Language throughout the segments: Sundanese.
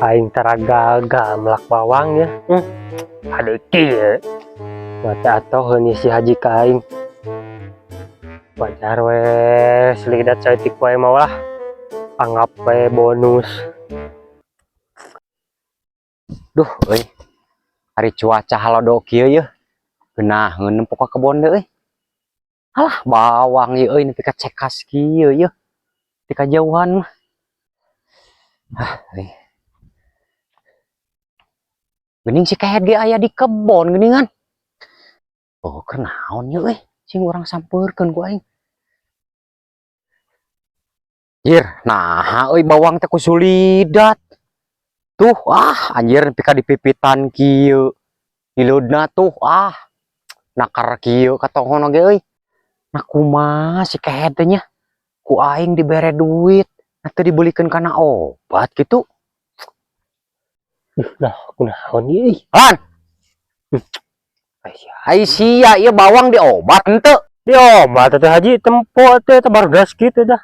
Aing tara gagal melak bawang ya. Aduh, kieu. Mata atau heun si Haji ka aing. Wajar we, selidat saeutik wae mah lah. Anggap we bonus. Duh, euy. Ari cuaca halodo kieu yeuh. Geunaheun nempo ka kebon deui euy. Alah, bawang ieu euy nepi ka cekas kieu yeuh. Ti kajauhan mah. Ah, euy. Geuning si Kehed ge aya di kebon geuningan. Oh, keur naon ieu euy? Sing urang sampeurkeun ku aing. Jir, nah euy, bawang teh ku sulidat. Tuh, ah, anjir, nepi ka dipipitan kieu. Hileudna tuh, ah. Nakar kieu katohon oge euy. Nah, kumaha si Kehed teh nya? Ku aing dibere duit, nah teu dibelikeun kana obat gitu. Nah, kunaon ieu euy? Lan, Ai sia. Ai sia ieu bawang diobat henteu? Diobat teh, Haji, tempo teh barudas kitu dah.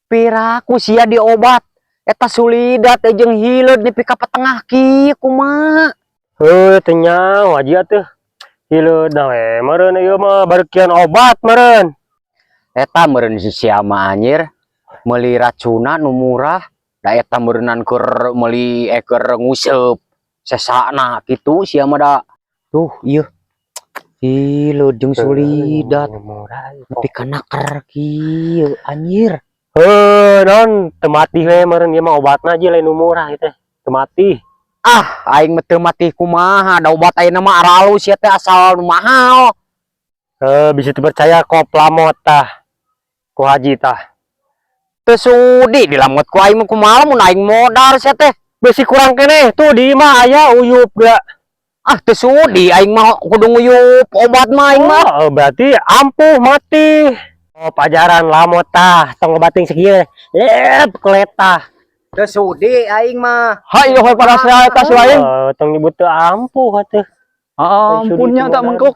Piraku sia diobat? Eta sulidat teh jeung hileud nepi ka patengah kieu, kumaha? Heuh, teu nyaho Haji atuh. Hileud na we meureun ieu mah bareukian obat meureun. Eta meureun si sia mah, anjir, meuli racuna nu murah da eta meureunan keur meuli keur nguseup sesana kitu sia mah da. Tuh, ieu hileud jeung sulidat Murah. nepi ka naker kieu, anjir. Heuh, non teu mati we meureun ieu mah obatna aja, lain nu murah ieu teh. Teu mati. Ah, aing mah teu mati kumaha, da obat ayeuna mah aralus sia teh, asal nu mahal. Heuh, bisa teu percaya kop lamot tah. Ku Haji tah. Teu sudi dilamot ku aing mah, kumaha mun aing modar sia teh? Besi kurang keneh tuh di imah aya uyup ga. Ah, teu sudi aing mah, kudu nguyup obat mah aing mah. Oh, berarti ampuh mati. Oh, pajaran lamot tah, tong ngobating sakieu. Yep, keletah. Teu sudi aing mah. Hai, yo pada saya eta si lain. Oh, tong nyebut teu ampuh atuh. Ampunnya tak mengkuk.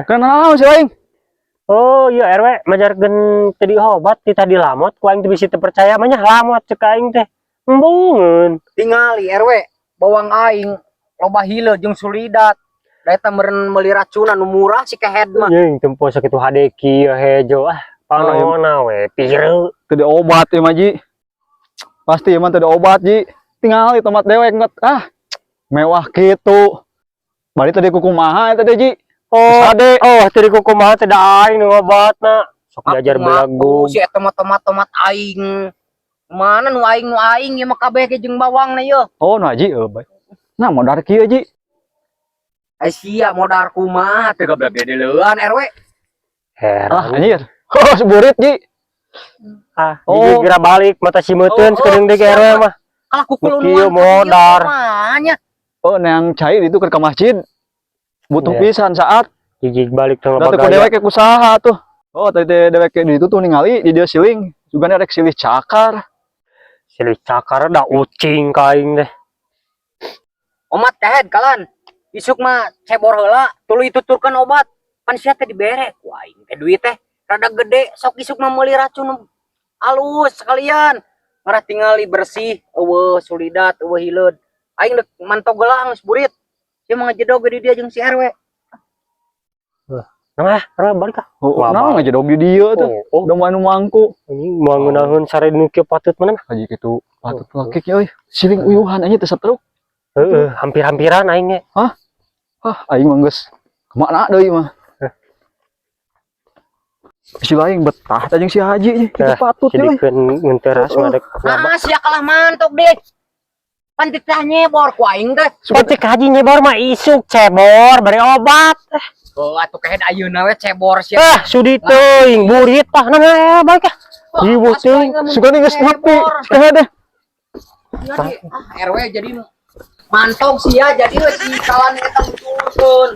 Kenapa si lain? Oh iya, RW majarkeun teu diobat ti tadi lamot ku aing teh, bisi teu percaya mah nya, lamot cek aing teh. Embungeun. Tingali, RW, bawang aing loba hileud jeung sulidat. Da eta meureun meuli racuna nu murah si Kehed mah. Jeung tempo sakitu hade kieu hejo ah. Panona we pireut. Teu diobat ya mah, Ji. Pasti emang teu diobat, Ji. Tingali tomat dewek nget ah. Mewah gitu. Bari tadi kukumaha eta teh, Ji? Oh, Sade. oh, tadi ku kumaha teh, da aing nu ngobatna. Sok diajar belagu. Si eta mah tomat-tomat aing. Mana nu aing ieu mah kabeh ge jeung bawangna ieu. Oh, nah Ji, euy bae. Nah, modar kieu, Ji. Ai sia modar kumaha, teu gablek leuan, RW. Heran. Ah, anjir. Oh, seburit, Ji. Ah, Oh. oh, geura balik mata simeuteun Oh, oh, sakedeung deui ge siapa? RW mah. Kalah Nu kieu kukulunuan modar. nya. Oh, neang cai itu ke masjid. Butuh Iya. pisan saat. Gigig balik tong Da loba teu ku gaya. dewek ke usaha tuh. Oh, tadi teh dewek di itu tuh ningali di dia siling. Juga rek silih cakar. Silih cakar da ucing ka aing teh. Omat Kehed kalan. Isuk mah cebor heula, tuluy tuturkeun obat. Pan sia teh dibere ku aing teh duit teh rada gede, sok isuk mah meuli racun alus sekalian. Ngarah tingali bersih, euweuh sulidat, euweuh hileud. Aing dek mantog gelang geus burit. Sia mah ngejedog di dia jeung si RW. Nah, RW balik ah. Oh, Wah, nah ngejedog di dia tuh. Oh, Udah mau anu mangku. ini mau ngeunaheun sare nu kieu patut mana mah. Haji kitu patut lakik ya euy. Siling uyuhan aja teh setruk. Heeh, hampir-hampiran aing ge. Ah, aing mah geus kemana deui mah. Si lain betah teh jeung si Haji kitu Nah, patut euy. Jadikeun ngenteras ngadek Nah, sia kalah mantok deh. Pan titah nyebor ku aing teh. Pocek Haji nyebor mah isuk cebor bari obat. Oh, atuh Kehed, ayeuna we cebor sia. Ah, sudi teuing burit tah, nah nah, balik ah. Ieu teuing. Suka nih geus nepi. Sekarang deh. Jadi, ah, RW jadi mantog sia, jadi we si kalan eta tuturkeun.